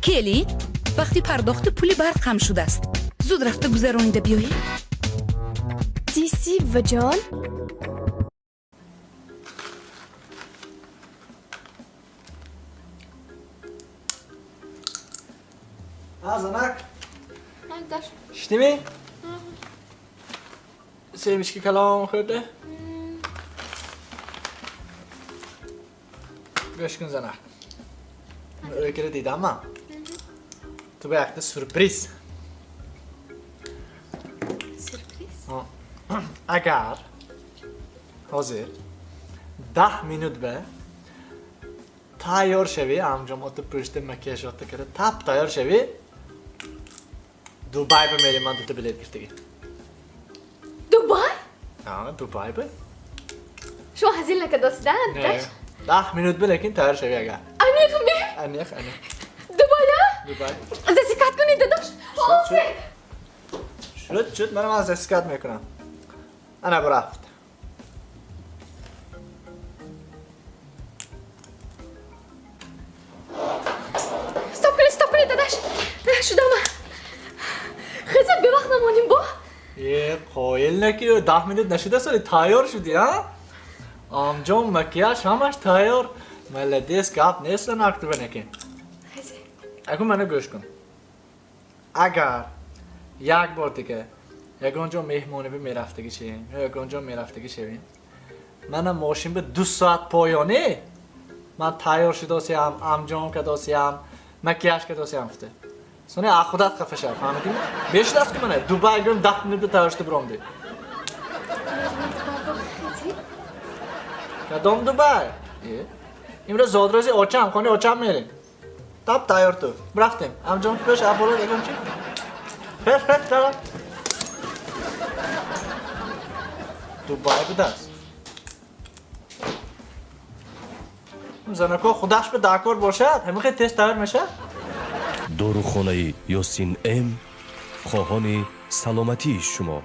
Келин, вақти пардохти пули барқ ҳам шудааст. Зуд рафта гузаронида биёед. Диси, буваҷон. А, занак. Шунидӣ? Семечки калон хӯрда? Гӯш кун, занак. Ӯ дидам ман. Ту ба якта сюрприз. Сюрприз? Агар ҳозир 10 минут ба тайёр шавӣ, амҷомоти пӯшта, макияжота карда, тап тайёр шавӣ, Дубай ба мерем, ман дута билет гирифтагӣ. Дубай? А, Дубай ба. Шумо ҳазил накардостида? 10 минут ба, лекин тайёр шавӣ агар. Аниқ ме? Аниқ, аниқ. Дубая? Дубай. Засекать кунед, дадош. Ҳозир. Шуд, шуд, манам аз засекать мекунам. Ана, бурафт. Стоп кунед, стоп кунед, дадаш. Шудама. Хеза, бевақт намонем бо. Е, қоил наки, 10 минут нашуда, соли тайёр шудӣ, а? Амҷон, макияж ҳамаш тайёр. Молодец, гап нест, занак, ту неки. Хезе. Акун мана гӯш кун. Агар як бор дига ягон ҷо меҳмонӣ мерафтагӣ шавем ё ягон ҷо мерафтагӣ шавем, мана мошин ба 2 соат поёнӣ ман тайёр шудосиям, амҷон кадосиям, макияж кадосиям гуфта. Сони а худат хафа шав, фаҳмидӣ? Бешидаст ку мана Дубай гӯм, 10 минут тайёр шуда биромдӣ. Хезе. Кадом Дубай? Е? Имрӯз зодрӯзи очам, хонаи очам мерем. Тап тайёр ту. Рафтем. Амҷон пӯш, аболо ягон чи? Пеш, пеш, тара. Дубай будааст. Занако худаш ба дакор бошад, ҳамин хел тез тайёр мешавад? Дорухонаи Ёсин М хоҳони саломатии шумо.